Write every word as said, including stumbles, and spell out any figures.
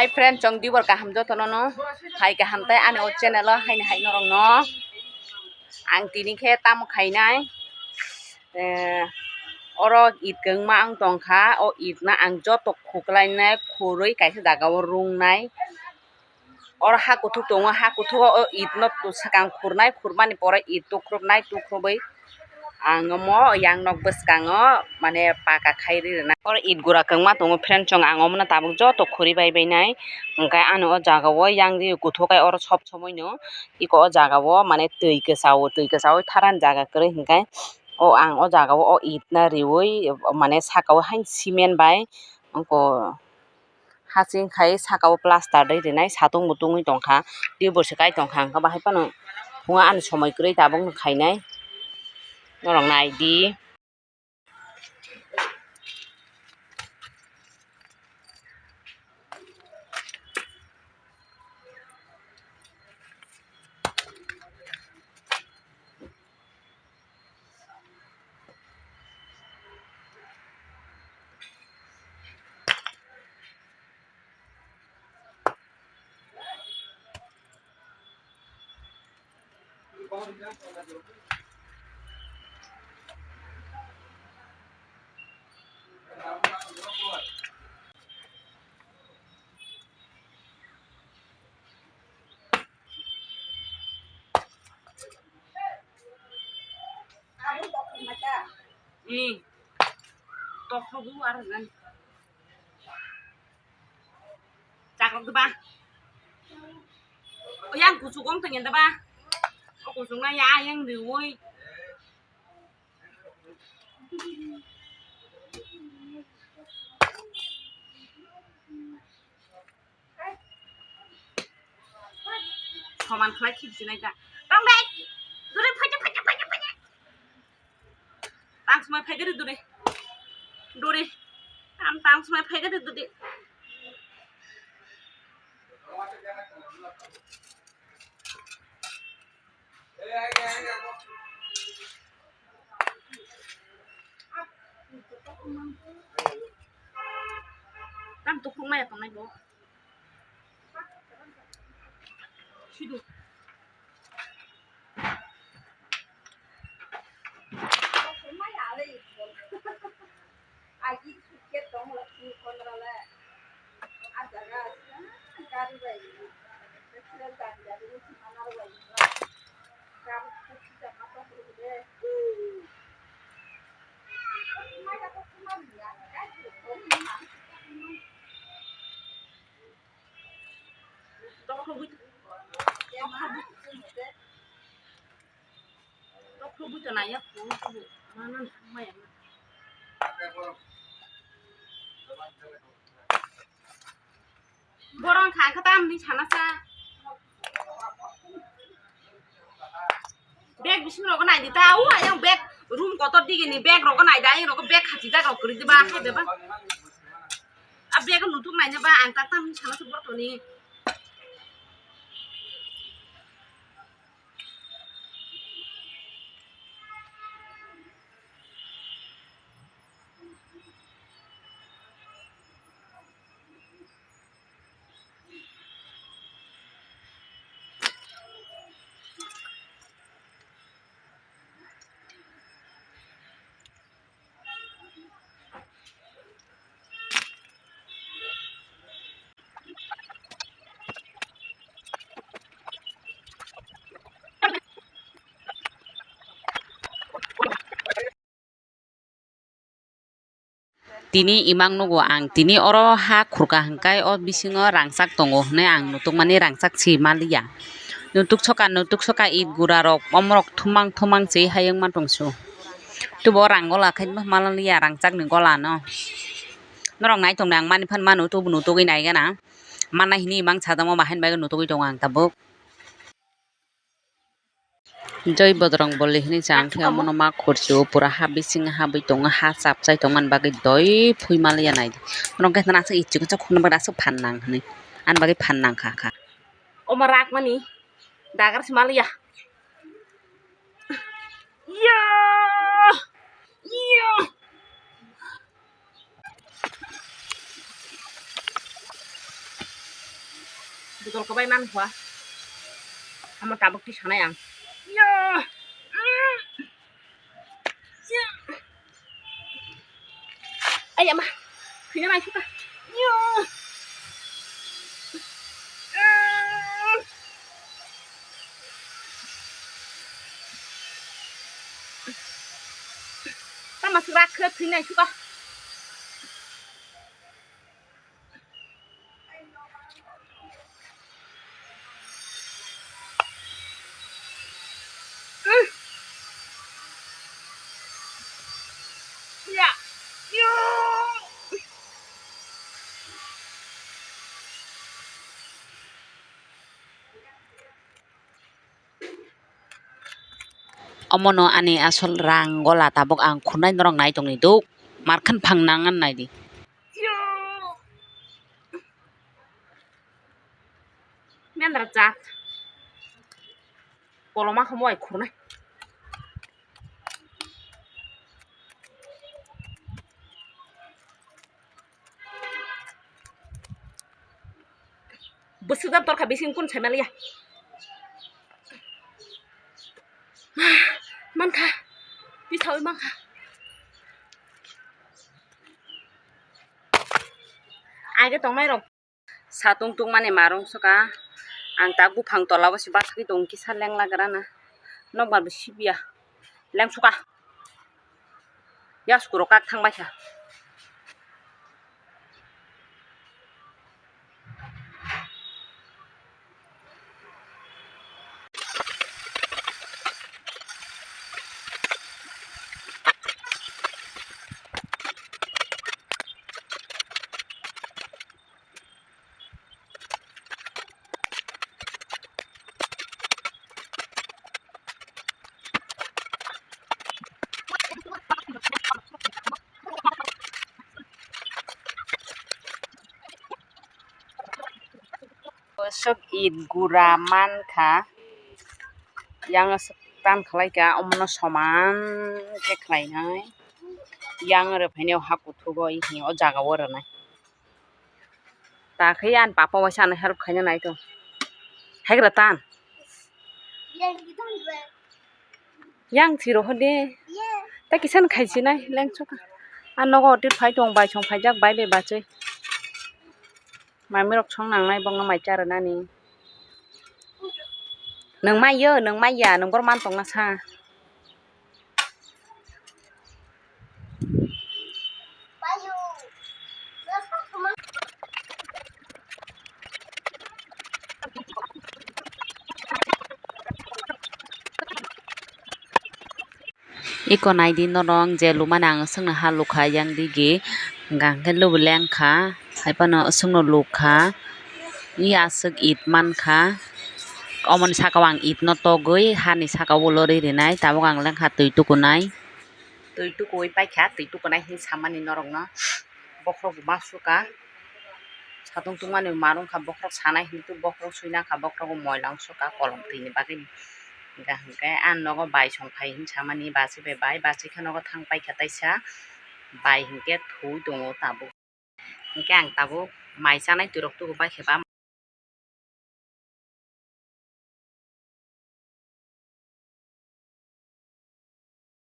Hi friend, chwng dibor kaham jotono no. Hai kaham tei ani o channel o haini hai norok no. Ang tini khe tamo khainai. Eh, oro it kwbangma ang tongkha. O it no ang joto khuklainai, khurwi kaisa jaga o rungnai. Oro ha kuthuk tongo, ha kuthuk o it no swkang khurnai, khurmani pore it tukrupnai, tukrubwi ang omo yang nok bwskango mane paka khai ri rwnai. Oro it gura kwbangma tongo friend, chwng ang omono tabuk joto khuri bai bai nai, hwnkhe ano o jaga o yang ri kuthuk khe oro sob somoi no iko o jaga o mane twi kwchao, twi kwchao tharani jaga kwrwi hwnkhe o ang o jaga o o it no riwi mane saka o haino cement bai wngkha. Hasing khai saka o plaster de rinai satung bo tungwi tongkha, tei bo se kai tongkha, hwnkhe bahai phano phungo ani somoi kwrwi tabuk no khainai, norok nai di. Ee, tokrogo aro nani. Chakrok diba? O yang kuchuk wng tongya diba? O kuchuk na ya yang riwi. Soman khlai khibsinai ta. Tong dai. Duri phaikhe, phaikhe, phaikhe, phaikhe. Tang smai phaikhe ri duri. Duri. Tam tang smai phaikhe ri duri. Tam tukhuk maya tongnai bo. Sidu. Tokro bui, tokro bui, tokro bui to naiya ko, ko mana maya. Borong kha kha tam ni sana sa. Bag bising rogo nai di ta, o ayang bag room kotor digi ni bag rogo nai da, ayang rogo bag khachi jak rok kwrwi di ba, hai beba. A bag nutuk nai ba, ang ta tam sana se bortoni. Tini imang nugo ang, tini oro ha khurka hwnkhe o bisingo rangchak tongo hwnwi ang nutukmani, rangchak se maliya. Nutuk soka, nutuk soka, it gura rok, omorok thumang thumang se hayung ma tongsu. Tubo rang gola khai ma maliya rangchak ni gola no. Norok nai tongdi, ang mani phan manu, tubu nutugwi nai gana. Mana hini imang sajamo, bahan bai nutugwi tongo ang tabuk. Joi bodorong boli hini chang khe omono ma khurchio pura ha bising habwi tongo, ha chapchai tongmani bagwi doi phui maliya naidi. Norok khe aswk ichiksa khukna bagwi aswk phan nang hwnwi ani bagwi phan nang kha kha. Omo rakmani dagar se maliya. Iya! Iya! Jol kwbai man hua. Amo tabuk ti sanai ang. Yo. Ai ama. Khina mai suka. Yo. Tama suka khre khina suka. Omono ani asol rang gola tabuk ang khunai norok nai tongni duk markhan phang nangan naidi. Mendra jat koloma khe mo ai khurnai. Bwswk jat torkha bising kun sai maliya. Mankha. Pisawi mankha. Age tongnai rok. Satung tungmani marung suka. Ang ta buphang tola o se bathagwi tongo kisa lengla grana. Nokbar bo sibiya. Lengsuka. Yasku rok kak thang baikha. Bwswk it gura mankha, yang aswk tan khlaikha, omono soman khe khlainai, yang rwphainai o ha kuthugo o jaga o rwnai. Ta khe ani papa waisa ano help khaina nai tong. Haigra tan. Yang thiro hode. Ta kisa no khai sinai lengchuk. A nogo tir phai tong bai song phaijak bai bai bachoi. Mami rok song nangnai bongno mai cha rwnani. Nwng mai yo, nwng mai ya, nwng bor man tongna sa. Iko naidi norok je lumani ang swkno ha lukha yang digi hwnkha hwnkhe lubu lengkha haiphano swkno lukha. I aswk it mankha. Omoni saka o ang it no togwi hani saka o lorwi rinai, tabuk ang lengkha twi tukunai. Twi tukuwi paikha, twi tukunai hinwi samani norokno. Bokhorok bo ma suka. Satung tungmani ma rwngkha, bokhorok sanai hinwi bokhorok suinakha, bokhorok bo moila wng suka kolom twini bagwi. Hwnkha hwnkhe ang nogo bai song phai hinwi samani, bachwi bai bai, bachwi khe nogo thang paikha taisa, bai hinkhe thwi tongo tabuk. Hinkhe ang tabuk mai chanai twirok tubu bai khe ba.